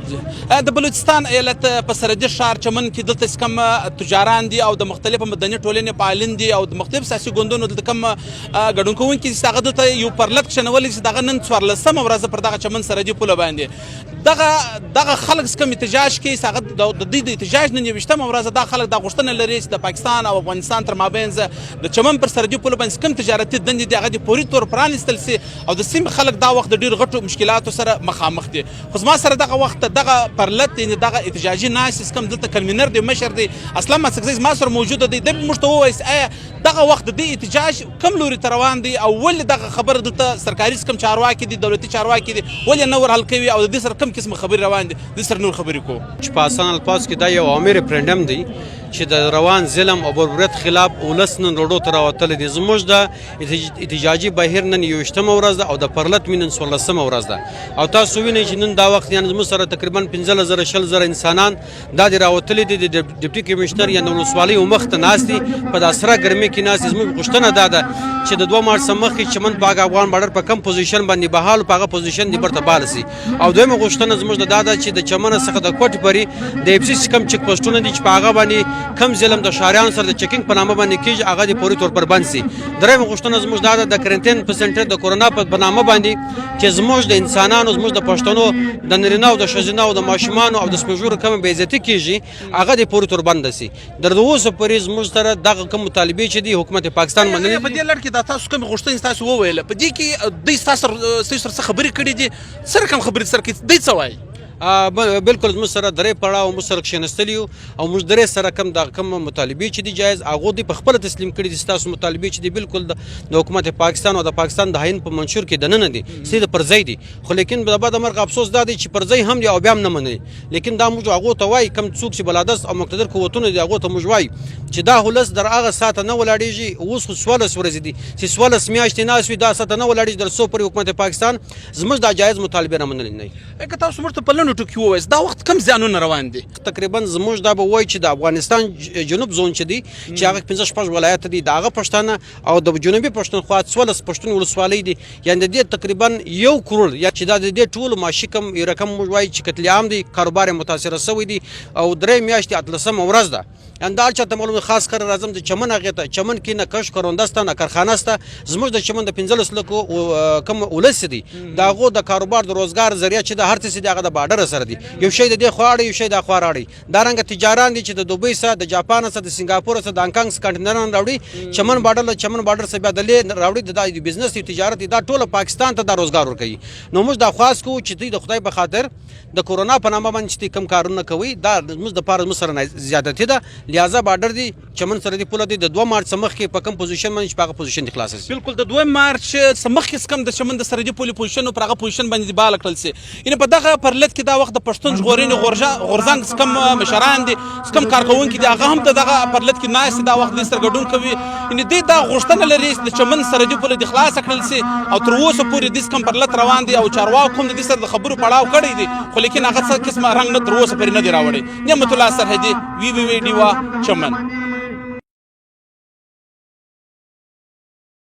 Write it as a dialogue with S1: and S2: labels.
S1: د بلوچستان ایالت په سرحدي ښار چمن کې دلته چې کوم تجاران دي او د مختلفو مدني ټولنې فعالین دي او د مختلفو سیاسي ګوندونو دلته کوم ګډون کوونکي دي چې هغه دلته یو پرلت کښېنولی چې دغه نن 14مه ورځ پر دغه چمن سرحدي پوله باندې دغه خلک چې کوم احتجاج کوي چې هغه د دوی د احتجاج نن 21مه ورځ دا خلک دا غوښتنه لري چې د پاکستان او افغانستان تر مابینځ د چمن پر سرحدي پوله باندې کوم تجارتي دندې دي هغه دې پوري طور پرانیستل سي او د سیمې خلک دا وخت د ډېرو غټو مشکلاتو سره مخامخ دي. خو زما سره دغه وخت دغه پرلت یعنی دغه احتجاجي ناستې کوم دلته کنوینر دی، مشر دی، اسلم اڅکزی زما سره موجود دی. دی به موږ ته ووایي چې آیا دغه وخت د دې احتجاج کوم لوري ته روان دی او ولې دغه خبره دلته سرکاري کوم چارواکي دي، دولتي چارواکي دي، ولې نه ور حل کوي او د دې سره کوم قسم خبرې روان دي. دې سره نور خبرې کوو.
S2: چې په اسان الفاظ کې دا یو عامي ریفرنډم دی چې د روان ظلم او بربریت خلاف ولس نن روډو ته راوتلی دی. زموږ د احتجاجي بهیر نن 21مه ورځ ده او د پرلت مې نن 14مه ورځ ده او تاسو وینئ چې نن دا وخت یعنې زموږ سره تقریبا 15,000 20,000 انسانان دا دې راوتلي دي، د ډپټي کمشنر یا د ولسوالۍ مخ ته ناست دي، په دا سره ګرمي کې ناست دي. زموږ غوښتنه دا ده چې د 2 مارچ مخکې چمن پاک افغان بارډر په کم پوزیشن باندې بحال په هغه پوزیشن دې برته بال سي. او دویمه غوښتنه زموږ دا ده چې د چمن څخه د کوټ پورې د اف سي کم چیک پوسټونه دي چې په هغه باندې کم ظلم د ښاریانو سره د چیکینګ په نامه باندې کېږي هغه دې پورې تور پر بند سي. درېیمه غوښتنه زموږ دا ده د کرنټین په سنټر د کورونا په نامه باندې چې زموږ د انسانانو، زموږ د پښتنو د نرینه او د ښځینه او د ماشومانو او د سپېږورو کومه بېعزتي کېږي هغه دې پورې تور بند سي. در اوسه پورې زموږ سره دغه کوم مطالبې چې دي حکومت پاکستان منلې.
S1: په دې لړ کې دا تاسو کومې غوښتنې تاسو وویل، په دې کې دوی ستاسو سره څه خبرې کړې دي، څه رقم خبرې سره کوي، دوی څه وایي؟
S2: بالکل زموږ سره درې پړاو موږ سره کښېنستلي یو او موږ درې سره کوم دغه کوم مطالبې چې دي جایز هغو دوی په خپله تسلیم کړي دي. ستاسو مطالبې چې دي بالکل د حکومت پاکستان او د پاکستان د آیین په منشور کې دننه دي، سیده پر ځای دي، خو لیکن د بده مرغه افسوس دا دی چې پر ځای هم دي او بیا هم نه مني. لیکن دا موږ هغو ته وایي کوم څوک چې بلادست او مقتدر قوتونه دي هغو ته موږ وایي چې دا ولس در هغه ساعته نه ولاړېږي، اوس خو 14 ورځې دي چې 14 میاشتې ناست وي، دا ساعته نه ولاړېږي تر څو پورې حکومت پاکستان زموږ دا جایز مطالبې را منلې نه.
S1: که تاسو موږ ته په لنډو ټکو ووایاست دا وخت کوم زیانونه روان دي؟
S2: تقریبا زموږ دا به وایي چې د افغانستان جنوب زون چې دی چې هغه 5 شپږ ولایت دي د هغه پښتانه او د جنوبي پښتونخوا 14 پښتون ولسوالۍ دي، یعنې د دې تقریبا 1 کروړ یا چې دا د دې ټولو معاشي کم یو رقم موږ وایي چې قتل عام دی، کاروبار یې متاثره شوی دی او 3 میاشتې 18مه ورځ ده. یعنې دا هر چاته معلوم، خاص کر راځم د چمن هغې ته، چمن کې نه کښت کرونده سته نه کارخانه سته. زموږ د چمن د 15 لکو کم ولس دی د هغو د کاروبار د روزګار ذریعه چې د هر څه دی هغه د باډر سره دی، یو شی د دې خوا اړوي یو شی د خوا راړوي. دا رنګه تجاران دي چې د دوبۍ سره، د جاپان سره، د سنګاپور سره، د هانکانګ څخه کنټینران راوړي، چمن باډر له چمن باډر څخه بیا د لې راوړي، د دا بزنس دی تجارت دی، دا ټوله پاکستان ته دا روزګار ورکوي. نو موږ دا خواست کوو چې دوی د خدای په خاطر د کورونا په نامه باندې چې کوم کارونه کوي دا زموږ دپاره زموږ سره زیادتي ده، لهذا باډر دی چمن سره دی پوله دی د 2 مارچ څخه مخکې په کوم پوزیشن باندې چې په هغه پوزیشن دې خلاصه شي.
S1: بالکل د 2 مارچ څخه مخکې کوم د چمن د سرحدي پولې پوزیشن پر هغه پوزیشن باندې بحال کړل شي. یعنې په دغه پرلت کې دا وخت د پښتون ژغورنې غورځنګ کوم مشران دي، کوم کارکوونکي دي، هغه هم د دغه پرلت کې ناست دا وخت دې سره ګډون کوي. یعنې دوی دا غوښتنه لري چې د چمن سرحدي پوله دې خلاصه کړل شي او تر اوسه پورې دې کوم پرلت روان دی او چارواکو هم د دې سره د خبرو پړاو کړی دی، خو لیکن هغه څه قسمه رنګ نه تر اوسه پورې نه دی راوړی. نعمت الله سرحدي، وي وي وي ډیوه، چمن.